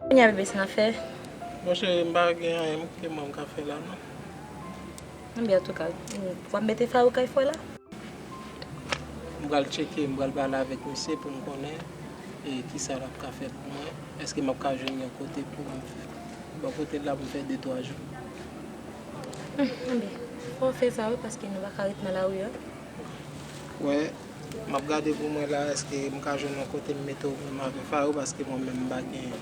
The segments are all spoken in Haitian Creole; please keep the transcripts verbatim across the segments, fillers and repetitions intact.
Kounye a, bebe, sa n ap fè? Bon, cheri, m pa gen anyen ke mwen m ka fè la, non. Ebyen, antouka, w ap mete Farouk kay frè la? M pral tcheke, m pral pale avèk misye pou m konnen, e, kisa l ap ka fè pou mwen. Èske m ap ka jwenn yon kote pou m, bò kote l la pou m fè de twa jou? Hmm, ebyen, fò w fè sa wi, paske nou pa ka ret nan lari a. Wè, m ap gade pou mwen la, èske m ka jwenn yon kote m mete w menm avè Farouk, paske mwen menm m pa gen,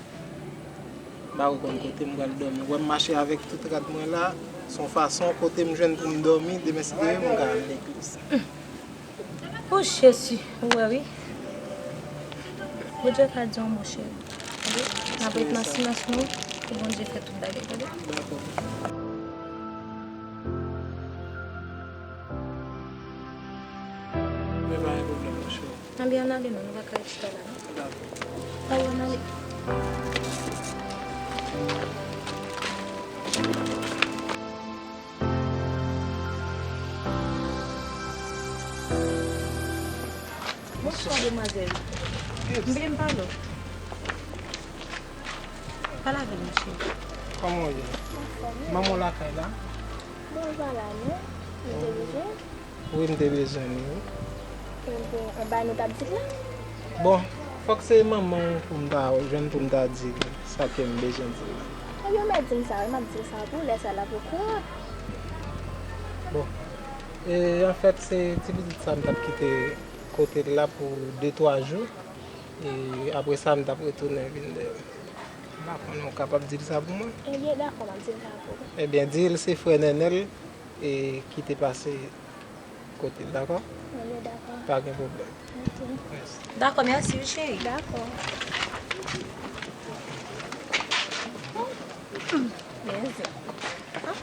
m pa ko konn kote m pral dòmi. Ou wè m mache avèk tout rad mwen la, se yon fason kote m jwenn pou m dòmi, demen si Dye vle m ka al legliz. O Jezi, ou wè wi. Bondye ka di yon mo, cheri. Tande? N ap ret nan silans nou pou Bondye fè tout bagay, tande? Dakò. Men pa gen pwoblèm, mon cheri. Ann ale, ann ale, non, nou pa ka ret chita la, non. Dakò. Dakò, ann ale. Bonswa, demwazèl. M vle m pale w. Pale avè m, cheri. Kòman w ye? Anfòm, wi. Manman w lakay la? Bon, l pa la, non. Li te bezwen? Wi, m te bezwen li, wi. Ebyen, anba nou t ap di l la? Bon, fòk se manman w pou m ta jwenn pou m ta di l sa ke m bezwen di l la. Ebyen, ou mèt di m sa, wi, m ap di l sa pou lè sa l ap okouran. Bon, e, anfèt, se ti pitit sa m t ap kite kote l la pou de twa jou. E apre sa, m t ap retounen vin dèyè l. M pa konnen ou kapab di l sa pou mwen? Ebyen, dakò, m ap di l sa pou ou. Ebyen, di l se frè Nènèl, e, ki te pase kote l, dakò? Ebyen, dakò. Pa gen pwoblèm. Ok. Mèsi. Dakò, mèsi wi, cheri. Dakò. Mèsi. Ah,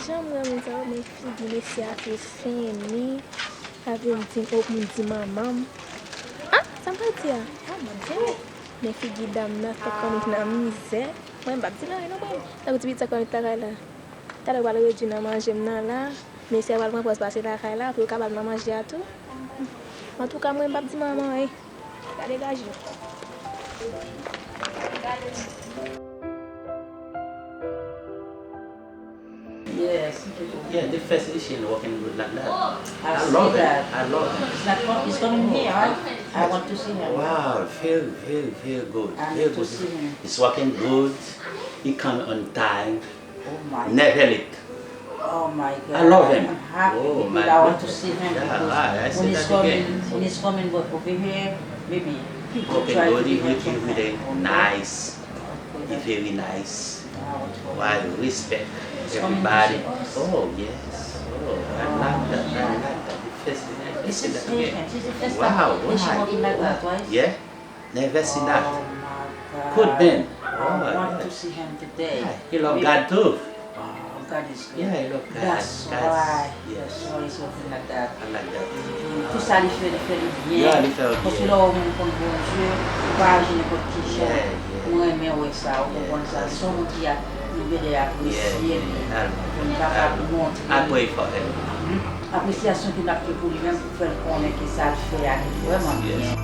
jan m renmen sa, men figi mesye a se fen li. Apre l di m, oh, m di manman m. Ah, sa m pral di a? Ah, Bondye. Men figi dam nan tankou li nan mizè. Mwen, m p ap di l anyen non, mwen. Tankou ti pitit sa k annik lakay la. Talè w pral redui nan manje m nan la. Mesye a pral pran pòz pase lakay la pou yo kapab nan manje a tou. Antouka, mwen, m p ap di manman anyen. Gade gaje. Yes. Yeah, the first edition working good like that. Oh, I love it. I love it. It's not com-, it's coming here, huh? I want to see him. Wow, very, very, very good. I need to see him. It's working good. He come on time. Oh my. Never late. Oh my God. I love him. I'm happy because I want to see him because when he's coming, when he's coming over here, maybe he could try to be helpful. Working good, he really, really nice. He very nice. Wow, respect everybody. Oh, yes. Oh, I love that. I love that. The first thing I can say that again. Wow, wow. Yeah, never see that. Good man. Oh, yeah. He love God too. Oh, God is good. Yeah, he love God. That's why. Yes. That's why he's working like that. I like that. Tout sa li fè, li fè li byen. Yeah, li fè l byen. Paske lè w wè yon moun konn Bondye, ou pa aji nenpòt ki jan. Yeah, yeah. Mwen renmen wè sa, ou konprann sa. Se yon moun ki ap, nou gen dwa apresye li. Yeah, yeah. Pou nou kapab montre li. I pray for him. Apresyasyon ke n ap fè pou li menm, pou fè l konnen ke sa l fè a li vrèman byen. Yes.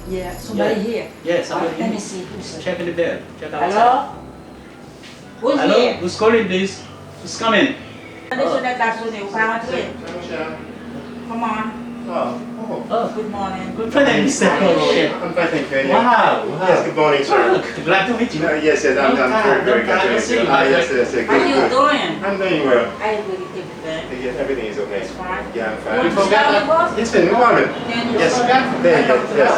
Yeah, somebody here. Yeah, somebody here. Let me see who's... Check the bell. Check outside. Hello? Who's here? Hello? Who's calling, please? Who's coming? Tande sonèt la sonnen, ou ka rantre? Come on. Oh, oh. Good morning. Good morning, mister. How are you? I'm fine, thank you. And you? Wow, wow. Yes, good morning, sir. Look, glad to meet you. Uh, yes, yes, I'm, I'm very, very glad to meet you. Long time, long time no see you, my friend. Ah, yes, yes, yes, good, good. How you doing? I'm doing well. How you doing? Everything is okay. It's fine. Yeah, I'm fine. You forgot that? Yes, sir, no problem. Yes. There you go. Yes.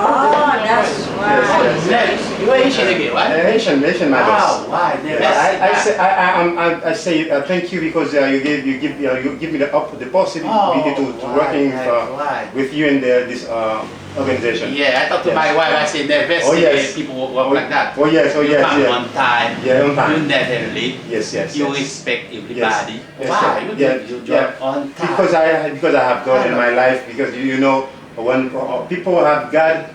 Oh, that's right. Yes, yes. You were Haitian again, right? Uh, Haitian, Haitian, my boss. Ah, why? Yes, I, I say, I, I, I'm, I, I say, uh, thank you because, uh, you gave, you give, uh, you give me the op-, the possibility to, to working, uh, with you in the, this, uh, organization. Yeah, I talk to my wife, I say, never see the people work like that. Oh, yes, oh, yes, yeah. You come on time. Yeah, on time. You never late. Yes, yes, yes. You respect everybody. Yes, sir. Wow, you did your job on time. Because I, because I have God in my life, because you, you know, when, uh, people have God,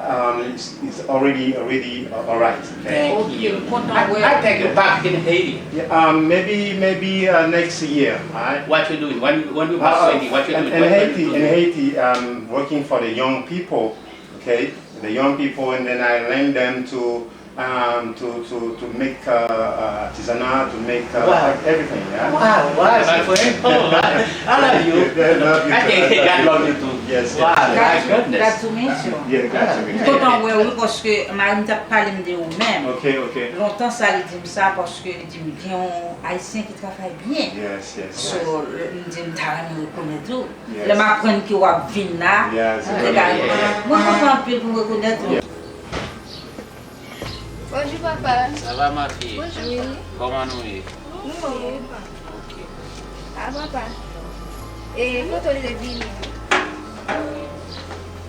Um, it's, it's already, already, uh, all right. Okay. Thank you. I, I think you're back in Haiti. Yeah, um, maybe, maybe uh, next year. All right. What you doing? When when you Uh, back Haiti? What you in, doing? in What, what Haiti, you in doing? Haiti, um, working for the young people. Okay, the young people, and then I lend them to um, to to to make uh, uh, artisanat, to make uh, Wow. Everything. Yeah. Wow, wow, my friend. Oh, I, I love you. I love you I too. think I love God you love too. You too. Yes, yes, Wow, yes. my goodness. Glad to meet you. Yeah, glad to meet you. Kontan wè ou paske mari m t ap pale m de ou menm. Okay, okay. Lontan sa li di m sa paske li di m gen yon ayisyen ki travay byen. Yes, yes. So, m di m ta renmen rekonèt ou. Yes. Lè m aprann ke w ap vin la, Yes, m te yes, ka yes. Mwen kontan anpil pou m rekonèt ou. Bonjou papa. Ça va ma fille? Wi. Kòman nou ye? Nou bon. Ok. A papa. E kote w te vini?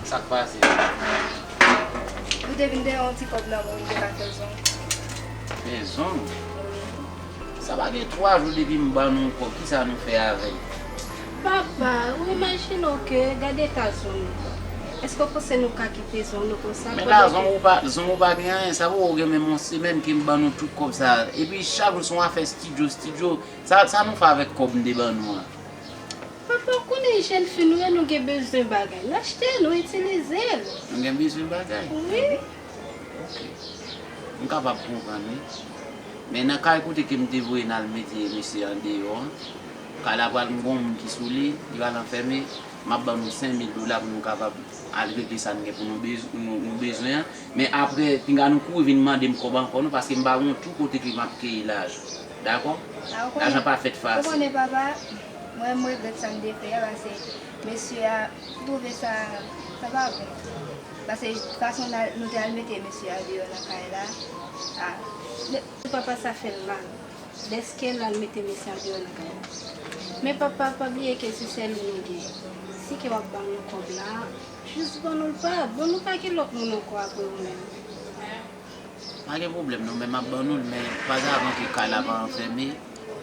Sa k pase? Ou te vin dèyè yon ti kòb nan men w, ou te ka fè zong. Men zong? Sa pa gen twa jou depi m ban nou kòb, kisa nou fè avè l? Papa, ou imajine w ke gade eta zong nou. Èske w panse nou ka kite zong nou konsa? Men la zong ou pa, zong ou pa gen anyen, sa pou ou gen menm yon semèn ke m ban nou tout kòb sa. Epi chak jou se yon afè stidyo, stidyo. Sa, sa nou fè avèk kòb m te ban nou an? Papa, ou konnen jèn fi nou ye, nou gen bezwen bagay. N achte, nou itilize l. Nou gen bezwen bagay. Wi. Ok. M kapab konprann wi. Men nan kay kote ke m te voye n al mete mesye an deyò an, kay la pral gen yon moun ki sou li, li pral anfème, m ap ban nou senk mil dola pou nou kapab al regle sa n gen pou nou bez- nou nou bezwen an. Men apre, pinga nou kouri vin mande m kòb ankò non, paske m pa gen yon twou kote ke m ap keyi lajan. Dakò? Lajan pa fèt fasil. Ou konnen papa, mwen m regrèt sa m te fè a, paske mesye a, m twouve sa, sa pa bon. Paske fason n al- nou te al mete mesye a deyò nan kay la, a, Papa, sa fè l mal. Dèske l al mete mesye a deyò nan kay la. Men papa, pa bliye ke se sèl ou nou gen. Si ke w ap ban nou kòb la, jis ban nou l pa, bon, nou pa gen lòt moun ankò apre ou menm. Pa gen pwoblèm non, men m ap ban nou l, men pazavan ke kay la pa anfème,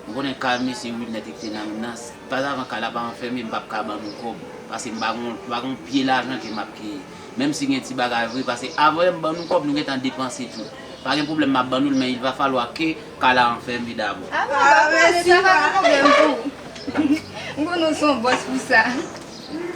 ou konnen kay mesye Wilnet ki te nan menm nan, pazavan kay la pa anfème, m p ap ka ban nou kòb, paske m pa gen, m pa gen yon pye lajan ke m ap keyi. Menm si gen ti bagay vre, paske avan m ban nou kòb, nou gentan depanse tout. Pa gen pwoblèm, m ap ban nou l, men il va falloir ke kay la anfème dabò. A papa, pale sa pa gen pwoblèm pou ou. M konnen w se yon bòs pou sa.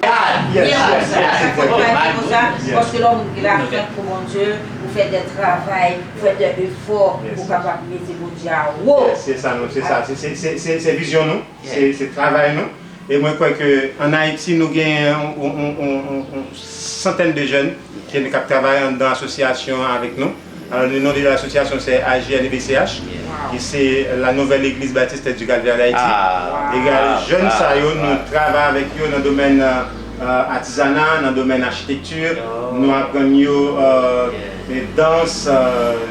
Byen konsa, sa fè pa byen konsa, paske lè w gen lafrent pou Bondye, ou fè de travay, ou fè de efò, ou kapab mete Bondye a wo. Se sa nou, se sa, se se- se- se- se vizyon nou, se se travay nou. E mwen kwè ke ann Ayiti nou gen yon, yon, yon, yon, yon, yon santèn de jèn ki k ap travay anndan asosyasyon an avèk nou. Alò, le nom de l'association c'est A G N B C H, ki se La Nouvelle Église Baptiste du Calvaire d'Haïti. Egal, jèn sa yo, nou travay avèk yo nan domèn euh, atizana, nan domèn achitekti, nou aprann yo euh, dans, euh,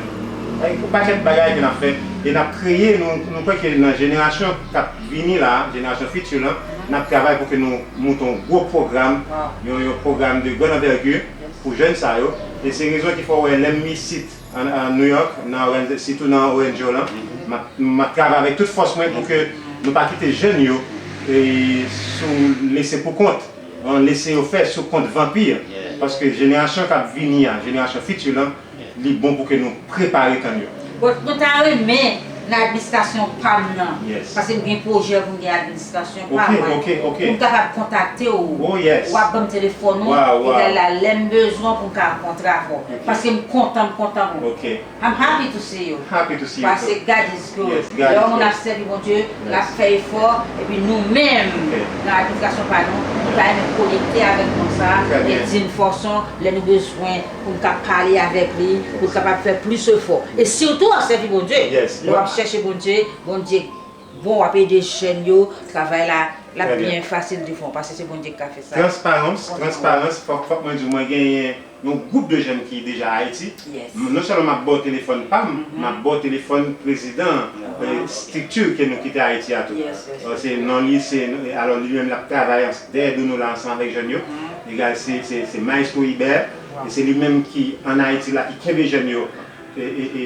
yon pakèt bagay ke n ap fè. E n ap kreye, nou, nou kwè ke nan jenerasyon k ap vini la, jenerasyon fiti lan, n ap travay pou ke nou monte yon gwo pwogram, yon, yon pwogram de grande envergure pou jèn sa yo. E se rezon ki fè w wè lè m isit an, an New York, nan O N G, sitou nan O N G lan, m ap, m ap travay avèk tout fòs mwen pou ke nou pa kite jèn yo e, sou lese pou kont, an lese yo fè sou kont vanpi. Paske jenerasyon k ap vini a, jenerasyon fiti lan, li bon pou ke nou prepare tann yo. Bon, mwen ta renmen nan administrasyon pa m nan, paske m gen pwojè pou m gen administrasyon pa mwen, pou m kapab kontakte w, w ap ban m telefòn ou, egal la lè m bezwen pou m ka rankontre avè w, paske m kontan, m kontan pou ou. I'm happy to see you. Paske God is good. Lè yon moun ap sèvi Bondye, l ap fè efò, epi nou menm nan administrasyon pa nou, nou ta renmen konekte avèk moun sa, e di n fason lè nou bezwen pou n ka pale avèk li, pou l kapab fè plis efò. E sitou ap sèvi Bondye. Lè w ap chèche Bondye, Bondye bon, w ap ede jèn yo, travay la, l ap byen fasil devan w, paske se Bondye ki ka fè sa. Transparans, transparans, fòk, fòk mwen di w, mwen genyen yon gwoup de jèn ki deja Ayiti. M- Non sèlman m ap ba w telefòn pa m, m ap ba w telefòn prezidan estrikti ke nou kite Ayiti a tou. Se non li, se, alò li menm l ap travay ans- dèyè do nou la ansanm avèk jèn yo. Egal, se, se, se Maestro Hubert, e se li menm ki ann Ayiti la, ki kenbe jèn yo e, e, e,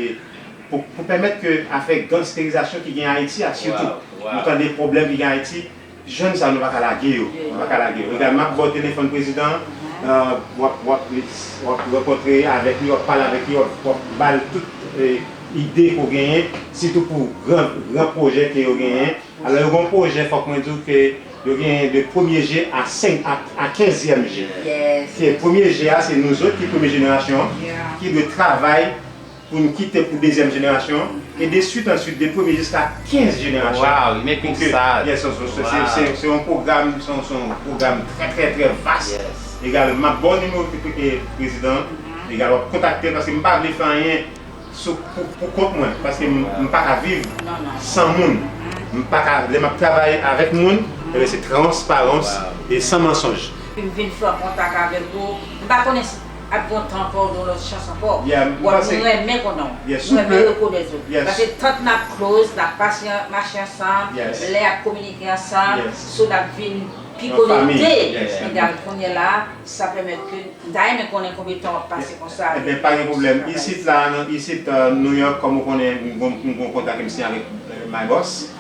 pou, pou pèmèt ke afè gansterizasyon ki gen Ayiti a, sitou, nou tande pwoblèm ki gen Ayiti, jèn sa yo nou pa ka lage yo, nou pa ka lage yo. Egal, m ap ba w telefòn prezidan an, w ap, w ap, w ap rankontre avèk li, w ap pale avèk li, w ap, w ap ba l tout eh, ide ke w genyen, sitou pou gran, gran pwojè ke yo genyen. Alò, yo gen yon pwojè, fòk mwen di w ke yo genyen de premye je a senk, a, a kenzyèm je. Ke premye je a, se nou zòt ki premye jenerasyon an, ki dwe travay pou n kite pou dezyèm jenerasyon, e de swit an swit, de premye jiska kenz jenerasyon. Wow, you make me sad. Yes, se, se, se, se, se yon pwogram, se yon, se yon pwogram trè, trè, trè vas. Egal, m ap ba w nimewo pre-, pre-, prezidan, egal, w ap kontakte l, paske m pa vle fè anyen sou, pou, pou kont mwen, paske m, m pa ka viv san moun. M pa ka, lè m ap travay avèk moun, ebyen se transparans e san mansonj. M vin fè kontak avèk ou. M pa konnen si ap gon tan ankò, yon lòt chans ankò. Yeah, m panse, mwen renmen konnen w. Mwen renmen rekonèt ou. Paske tant n ap close, n ap pase mache ansanm, lè ap kominike ansanm, so n ap vin pi konekte. Egal, kounye a la, sa pèmèt ke m ta renmen konnen konbyen tan w ap pase konsa avèk. Ebyen, pa gen pwoblèm. Isit la, nan, isit, euh, New York, kòm ou konnen, m gon, m gon kontak m siyen avèk, euh, my boss.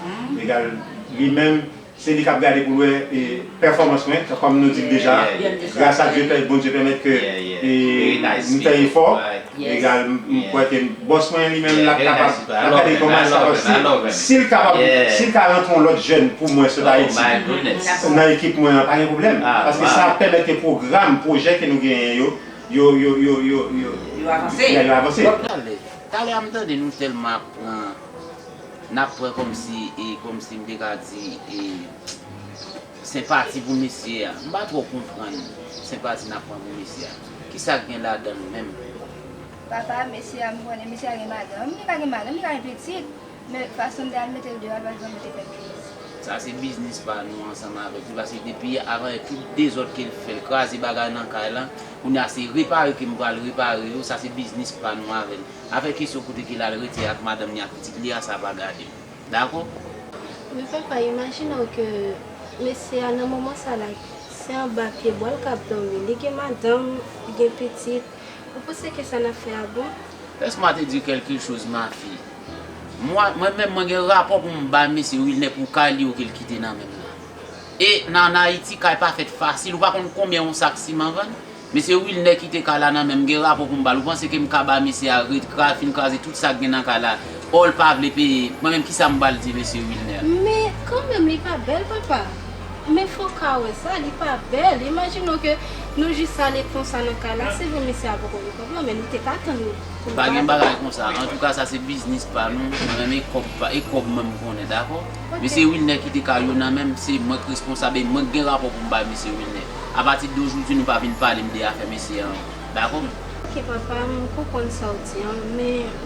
Egal, li menm, se li k ap gade pou l wè, e, pèfòmans mwen, kòm nou di l deja. Gras a Dye, Bondye pèmèt ke, e, m fè efò. Egal, m, m kwè ke bòs mwen li menm l ap kapab, l ap gade kòman sa va, si, si l kapab, si l ka rantre yon lòt jèn pou mwen sot Ayiti nan ekip mwen an, pa gen pwoblèm. Paske sa ap pèmèt ke pwogram, pwojè ke nou genyen yo, yo, yo, yo, yo, yo, yo avanse. Talè, talè a m tande nou tèlman ap pran, n ap pran kòmsi, e, kòmsi m te ka di, e, senpati pou mesye a. M pa twò konprann senpati n ap pran pou mesye a. Kisa k gen ladan l menm? Papa, mesye a, m konnen mesye a gen madanm. Li ka gen madanm, li ka gen pitit. Men fason m te al mete l deyò a, l pa t janm te fè kriz. Sa se biznis pa nou ansanm avèk li, paske depi avan yè, tout dezòd ke l fè, l kraze bagay nan kay la, kounye a se repare ke m pral repare yo, sa se biznis pa nou avè l. Afè kesyon kote ke l al rete ak madanm li ak pitit li a, sa pa gade m. Dakò? Men papa, imajine w ke mesye a nan moman sa la, se anba pye bwa l k ap dòmi. Li gen madanm, li gen pitit. Ou panse ke sa n ap fè a bon? Laisse-moi te dire quelque chose, ma fille. Mwen, mwen menm, mwen gen rapò pou m bay mesye Wilner pou kay li yo ke l kite nan men m nan. E nan, an Ayiti, kay pa fèt fasil. Ou pa konn konbyen yon sak siman vann? Mesye Wilner kite kay la nan men m, gen rapò pou m ba l. Ou panse ke m ka ba mesye a ret, kra-, fin kraze tout sa k gen nan kay la? Ò, l pa vle peye. Mwen menm, kisa m pral di mesye Wilner? Men kanmenm, li pa bèl, papa. Men fò w ka wè sa, li pa bèl. Imajine w ke nou jis ale konsa nan kay la. Se vre, mesye a poko gen kòb la, men nou te ka tann pou nou. Pa gen bagay konsa. Antouka, sa se biznis pa nou. Mwen menm, e kòb pa, e kòb mwen m konnen, dakò? Mesye Wilner kite kay yo nan men m, se mwen k responsab e mwen k gen rapò pou m bay mesye Wilner. Apati de ojodi, nou pa vin pale m de afè mesye a ankò. Dakò? Ok, papa, m konprann sa w di an, men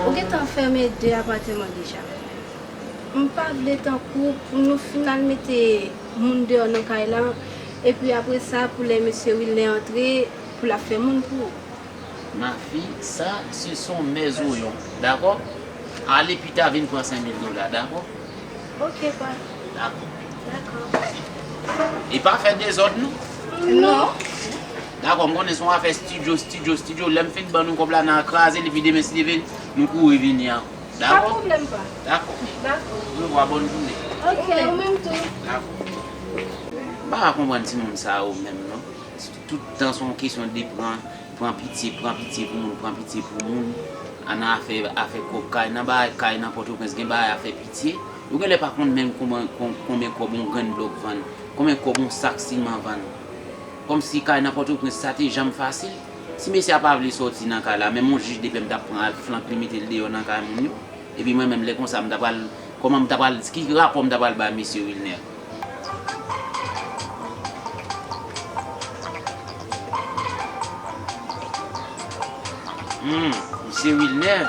ou gentan fèmen de apatèman deja. M pa vle tankou pou nou fin al mete moun deyò nan kay la, epi apre sa, pou lè mesye Wilner antre, pou l ap fè moun pou ou. Ma fille, ça, ce sont mes oignons, dakò? Ale pita vin pran senk mil dola, dakò? Ok, pa. Dakò. Dakò. E pa fè dezòd, non? Non. Dakò, m konnen se yon afè estidyo, estidyo, estidyo. Lè m fin ban nou kòb la, n a kraze l, epi demen, si Dye vle, nou kouri vini ankò. Dakò? Pa pwoblèm, pa. Dakò. Dakò. Orevwa, bòn jounen. Ok, ou menm tou. Dakò. M pa ka konprann timoun sa yo menm, non. Tout tan se yon kesyon de pran, pran pitye, pran pitye pou moun, pran pitye pou moun. Nan afè, afè kòb kay, nan bagay kay nan Pòtoprens, gen bagay afè pitye. Yo genlè pa konn menm konbyen, kon-, konbyen kòb yon grenn blòk vann, konbyen kòb yon sak siman vann. Kòmsi kay nan Pòtoprens, sa te janm fasil. Si mesye a pa vle sòti nan kay la, menm yon jij de pè m t ap pran al flank li mete l deyò nan kay moun yo. Epi mwen menm, lè konsa, m ta pral, kòman m ta pral, ki rapò m ta pral bay mesye Wilner? Hmm, mesye Wilner,